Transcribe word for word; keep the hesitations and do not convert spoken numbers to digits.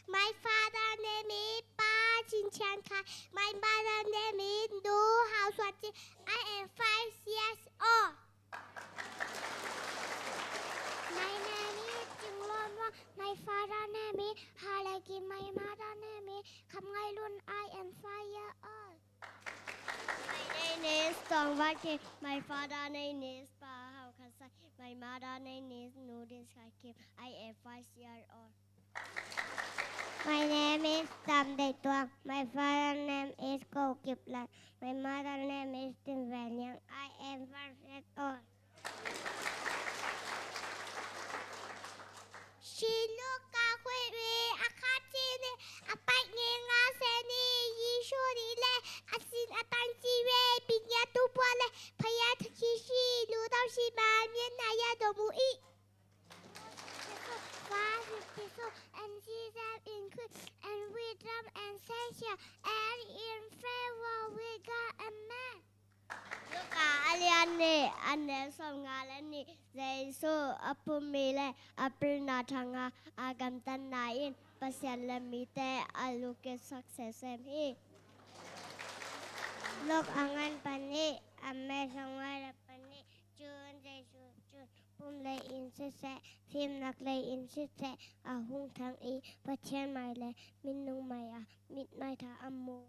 My father name is Pa Chin Chian Khai. My mother name is Nu Hau Suan Chin. I am five years old. My name is Cing Luan Wang. My father name is Ha Lai Kim. My mother name is Kham Ngai Lun. I am five years old. My name is Tong Van Kim. My father name is Pa Hau Khan Sai. My mother name is Nu Din Khai Kim. I am five years old. My name is Tam Dei Tuang. My father name is Ko Kip Lat. My mother name is Tin Ven Yang. I am five years old. Siluka Khuit Wi a khat cini a paih nge nga seni Yisu ni le a sin a tan ci we bing ya tu pua le phaya thaki si lu tau si ma mian na ya do mu i. Five fifty-two, and see them in Khuit, and with them and say here, and in favor with God and man. Luka a lian nih a neu sawm nga le nih. Jesu a pummi le a pilna thanga a gamtatna in Pasian le mite a lukitsak semsem hi. Luk a ngan panih a me sawm nga le panih. Cun Jesu cun pum lei in siseh, fimnak lei in siseh a hung thang i Pathian mai le minung mai ah mitmai tha a mu.